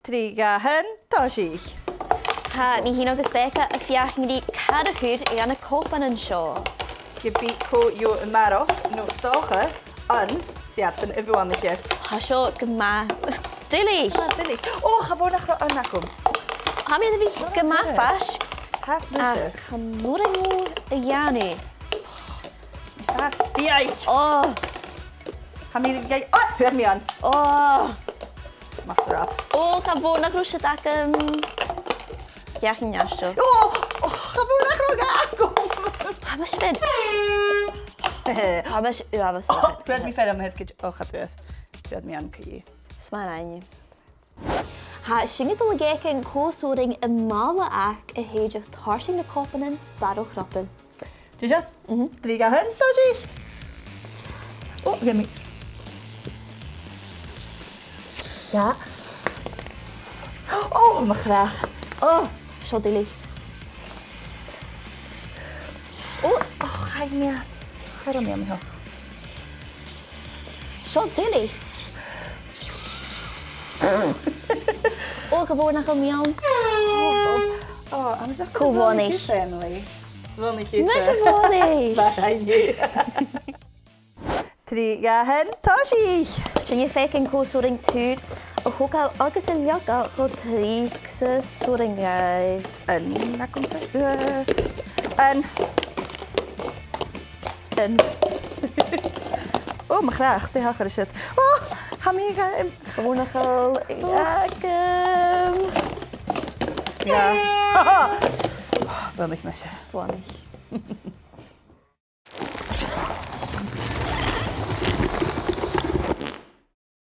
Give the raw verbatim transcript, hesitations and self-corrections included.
Trì, dhà, aon, tòisich. Tha mi fhìn agus Becca a' feuchainn ri càr a chur air na cupannan seo. Ge bith cò gheibh a-màireach, no 's dòcha, an, 's iadsan a bhuannaicheas. Tha seo gu math duilich. Ah, duilich. Ò, cha mhòr nach robh aon agam. Tha mi air a bhith gu math faisg. Tha, 's mise. Ach chan urrainn dhomh a dhèanamh. Tha, 's fhiach. Ò. Tha mi ri, ò, fhuair mi ann. Ò. Math 's a ràdh. Ò, cha mhòr nach robh siud agam. Feuch an-dràsta. Ò, ò, cha mhòr nach robh agam. Tha mise fhèin. Tha mise uabhasach. Ò, fhuair mi fear am head kitchen. Ò, cha d' fhuair. Fhuair mi ann co-dhiù. 'S math a rinn thu. Tha sinn a' dol a dh'fhaicinn cò 's urrainn am màla aca a shèideadh tarsainn na cupannan barrachd chropa. Dè seo? Mhm. Trì, dhà, aon, tòisich. Ò, gheibh mi. Dhà. Ò, mo chreach. Ò, seo duilich. Ò, ò, chaidh mi. Cha robh mi an seo. Seo duilich. Ò, cha mhòr nach eil mi ann. Ò, ò, ò, I'm just gonna... Cò bhuannaich? Bhuannaich thusa. Mise a bhuannaich. Trì, dhà, aon, tòisich. Sinn a' faicinn cò 's urrainn tùr a thogail agus a leagail cho tric 's as urrainn dhaibh. Aon agamsa shuas. Aon. Aon. Ò, mo chreach, dè thachair ri siud? Ò, tha mi ga, em, Bhuannaich. Ò. Agam. Yeah. Bhuannaich mise. Bhuannaich.